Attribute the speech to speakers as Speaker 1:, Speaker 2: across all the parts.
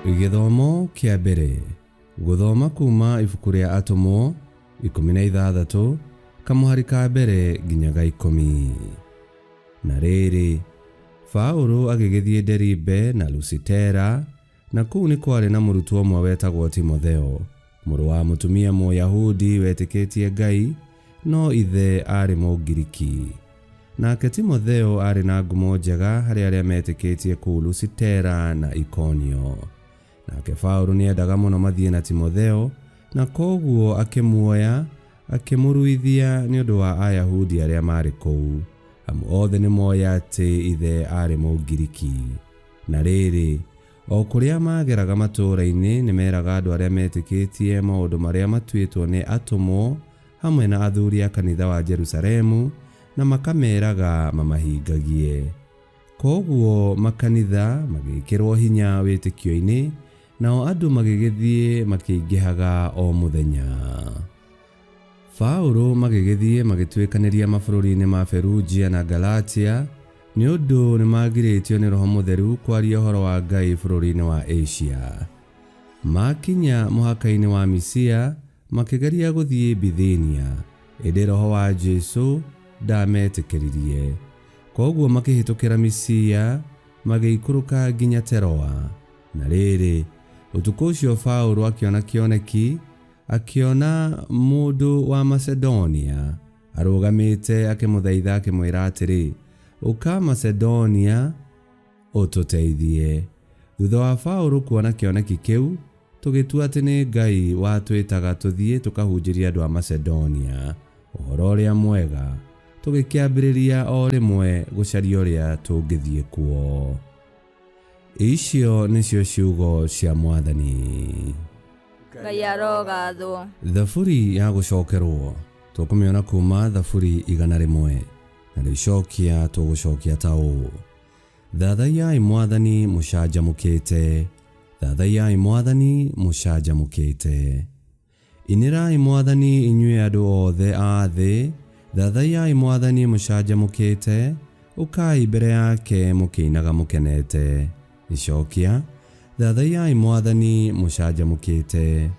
Speaker 1: Gĩthomo kĩa mbere gũthoma kuma ibuku rĩa Atũmwo 16 kamũhari ka mbere nginya ga 10. Na rĩrĩ, Paũlũ agĩgĩthiĩ Deribe na Lusitera, na kũu nĩ kwarĩ na mũrutwo ũmwe wetagwo Timotheo, mũrũ wa mũtumia Mũyahudi wetĩkĩtie Ngai, no ithe aarĩ Mũngiriki. Nake Timotheo aarĩ na ngumo njega harĩ arĩa meetĩkĩtie kũu Lusitera na Ikonio. Nake Paũlũ nĩendaga mũno mathiĩ na Timotheo, na kwoguo akĩmuoya, akĩmũruithia nĩ ũndũ wa Ayahudi arĩa maarĩ kũu, amu othe nĩmooĩ atĩ ithe aarĩ Mũngiriki. Na rĩrĩ, o kũrĩa maageraga matũũra-inĩ, nĩmeeraga andũ arĩa meetĩkĩtie maũndũ marĩa matuĩtwo nĩ atũmwo hamwe na athuuri a kanitha wa Jerusalemu, na makameeraga mamahingagie. Kwoguo makanitha magĩĩkĩrwo hinya wĩtĩkio-inĩ, nao andũ magĩgĩthiĩ makĩingĩhaga o mũthenya. Paũlũ magĩgĩthiĩ magĩtuĩkanĩria mabũrũri-inĩ ma Ferugia na Galatia, nĩ ũndũ nĩmagirĩtio nĩ Roho Mũtheru kwaria ũhoro wa Ngai bũrũri-inĩ wa Asia. Maakinya mũhaka-inĩ wa Misia, makĩgeria gũthiĩ Bithinia, ĩndĩ Roho wa Jesũ ndaametĩkĩririe. Kwoguo makĩhĩtũkĩra Misia, magĩikũrũka nginya Teroa. Na rĩrĩ, ũtukũ ũcio Paũlũ akĩona kĩoneki, akĩona mũndũ wa Macedonia arũgamĩte akĩmũthaitha akĩmwĩra atĩrĩ, Ũka Macedonia ũtũteithie. Thutha wa Paũlũ kuona kĩoneki kĩu, tũgĩtua atĩ nĩ Ngai watwĩtaga tũthiĩ tũkahunjĩrie andũ a Macedonia ũhoro ũrĩa mwega, tũgĩkĩambĩrĩria o rĩmwe gũcaria ũrĩa tũngĩthiĩ kuo. Icio nĩcio ciugo cia Mwathani.
Speaker 2: Ngai arogathwo.
Speaker 1: Thaburi ya gũcokerwo tũkũmĩona kuma Thaburi 100, narĩo icokia tũgũcokia ta ũũ: Thathaiyai Mwathani mũcanjamũkĩte, thathaiyai Mwathani mũcanjamũkĩte. Inĩrai Mwathani inyuĩ andũ othe a thĩ, thathaiyai Mwathani mũcanjamũkĩte, ũkai mbere yake mũkĩinaga mũkenete. Icokia, thathaiyai Mwathani mũcanjamũkĩte.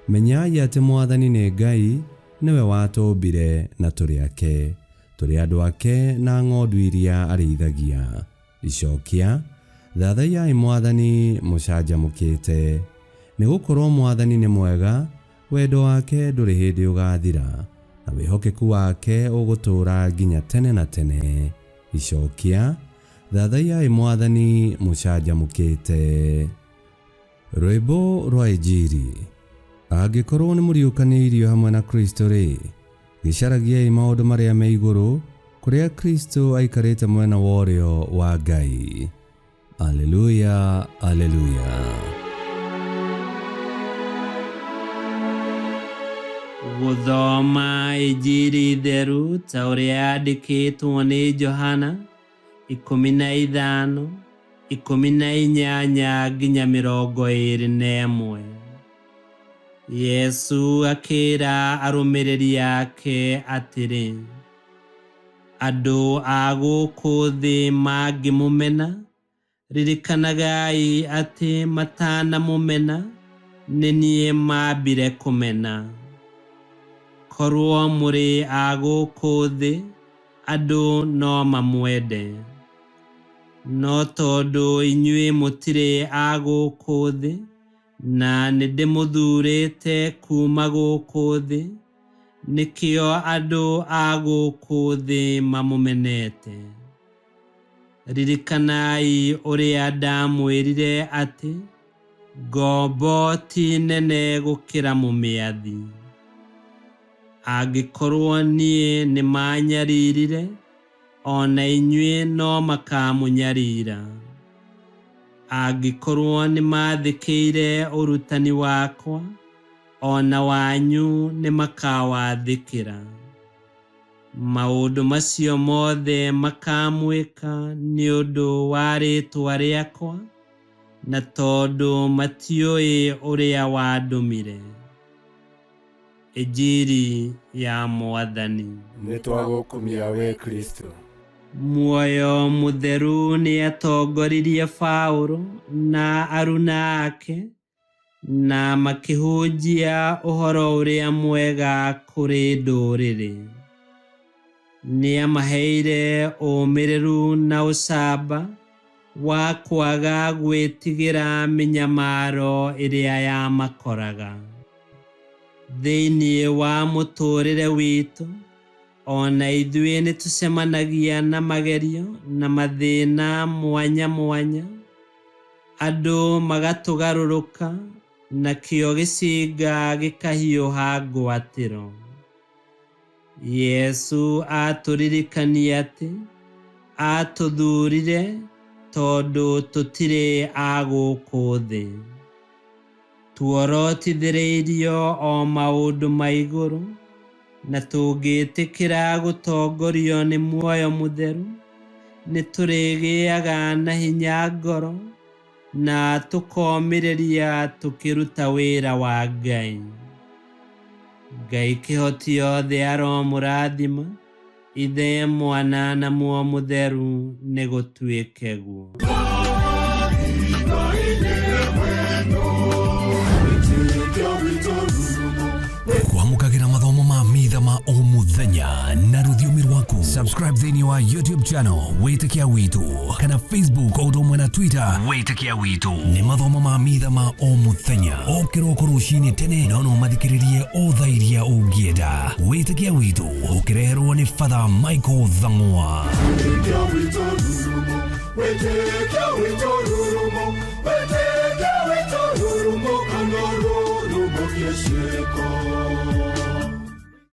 Speaker 1: Menyai atĩ Mwathani nĩ Ngai, nĩwe watũmbire na tũrĩ ake, tũrĩ andũ ake na ng'ondu iria arĩithagia. Icokia, Thathaiyai Mwathani mũcanjamũkĩte. Nĩgũkorwo Mwathani nĩ mwega, wendo wake ndũrĩ hĩndĩ ũgaathira, na wĩhokeku wake ũgũtũũra nginya tene na tene. Icokia, Thathaiyai Mwathani mũcanjamũkĩte. Rwĩmbo rwa Injiri. Angĩkorwo nĩmũriũkanĩirio hamwe na Kristũ-rĩ, gĩcaragiei maũndũ marĩa me igũrũ, kũrĩa Kristũ aikarĩte mwena wa ũrĩo wa Ngai. Aleluya, aleluya.
Speaker 3: Gũthoma Injiri theru ta ũrĩa yandĩkĩtwo nĩ Johana 15 18 nginya 21. Yesu akĩra arũmĩrĩri ake atĩrĩ, Andũ a gũkũ thĩ mangĩmũmena, ririkanagai atĩ matanamũmena, nĩ niĩ maambire kũmena. Korwo mũrĩ a gũkũ thĩ, andũ no mamwende. No tondũ inyuĩ mũtirĩ a gũkũ thĩ, na nĩndĩmũthuurĩte kuuma gũkũ thĩ, nĩkĩo andũ a gũkũ thĩ mamũmenete. Ririkanai ũrĩa ndamwĩrire atĩ, ngombo ti nene gũkĩra mũmĩathi. Angĩkorwo niĩ nĩmanyaririre, o na inyuĩ no makamũnyarira. Angĩkorwo nĩmathĩkĩire ũrutani wakwa, o na wanyu nĩmakawathĩkĩra. Maũndũ macio mothe makamwĩka nĩ ũndũ wa rĩĩtwa rĩakwa, na tondũ matiũĩ ũrĩa wandũmire. Injiri ya Mwathani.
Speaker 4: Nĩ twagũkumia we Kristo.
Speaker 3: Muoyo Mũtheru nĩatongoririe Paũlũ na aruna ake na makĩhunjia ũhoro ũrĩa mwega kũrĩ ndũrĩrĩ. Nĩamaheire ũmĩrĩru na ũcamba wa kwaga gwĩtigĩra mĩnyamaro ĩrĩa yamakoraga. Thĩinĩ wa mũtũũrĩre witũ, ona ithuĩ nĩtũcemanagia na magerio na mathĩna mwanya mwanya, andũ magatũgarũrũka nakĩo gĩcinga gĩkahiũha ngwatĩro. Yesu atũririkania atĩ atũthurire tondũ tũtirĩ a gũkũ thĩ. Tuorotithĩrĩirio o maũndũ ma igũrũ, na tũngĩtĩkĩra gũtongorio nĩ muoyo mũtheru, nĩtũrĩgĩaga na hinya ngoro na tũkomĩrĩria tũkĩruta wĩra wa Ngai. Ngai kĩhoti yothe aromũrathima, Ithe, Mwana na Muoyo Mũtheru, nĩgũtuĩke guo.
Speaker 4: Kwamũkagĩra mathomo ma mitha ma o mũthenya na rũthiomi rwaku. Subscribe thĩinĩ wa YouTube channel Wĩtĩkia Witũ kana Facebook o ũndũ ũmwe na Twitter Wĩtĩkia Witũ. Nĩ mathomo ma mitha ma o mũthenya o kĩroko rũcinĩ tene, no no mathikĩrĩrie o thaa iria ũngĩenda. Wĩtĩkia Witũ ũkĩreherwo nĩ Father Michael Thang'wa.
Speaker 5: Wĩtĩkia witũ rurumo, wĩtĩkia witũ rurumo, wĩtĩkia witũ rurumo, kana rurumo kĩciĩko.